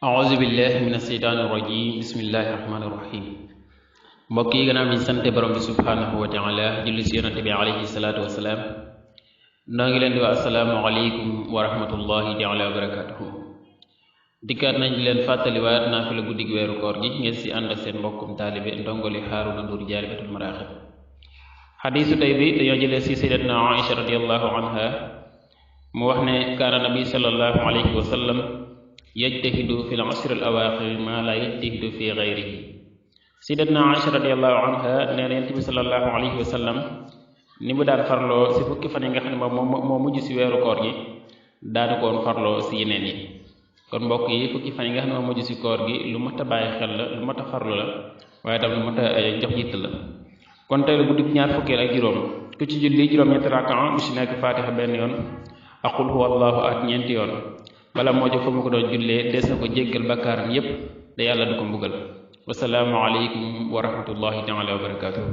auzu billahi min asheytaani irrajim bismillahi rahmaani rahim mbokk yi gannaaw bi ñu sante borom bi subhaanahu wa taala julli si yonante bi alayhi salaatu wasalaam noo ngi leen di wax asalaamu aleykum wa rahmatullahi taala wa barakatuhu dikkaat nañ di leen fàttaliwaat naafila guddig weeru koor gi ngeen si ànd ak seen mbokkum taalibe ndongoli Haaruna Nduur Jaalibatul Maraaxib xadiisu tey bi dañoo jëlee si sayyidatna Aïcha radiyallahu anha mu wax ne kaana nabi sallallahu alayhi wa sallam yajtahidu fi l asri al awaaxir ma la yajtahidu fi gayrihi sayyidatna Aïcha radiyallahu anha nee na Yonent bi sallallahu alayhi wa sallam ni mu daan farloo si fukki fan yi nga xam ne moo mujj si weeru koor gi daanu koon farloo si yeneen yi kon mbokk yi fukki fan yi nga xam ne moo mujj si koor gi lu mat a bàyyi xel la lu mat a farlu la waaye tam lu mat a jox yitt la kon tey la guddi ñaar fukkeel ak juróom ku ci julli juróom-ñetti rakaa bu si nekk faatiha benn yoon ak qul huwa allahu ahad ñeenti yoon bala moo jóg fa mu ko doon jullee des na ko jéggal bakkaaram yépp te yàlla du ko mbugal wasalaamu aleykum wa rahmatullahi taala wa barakatuh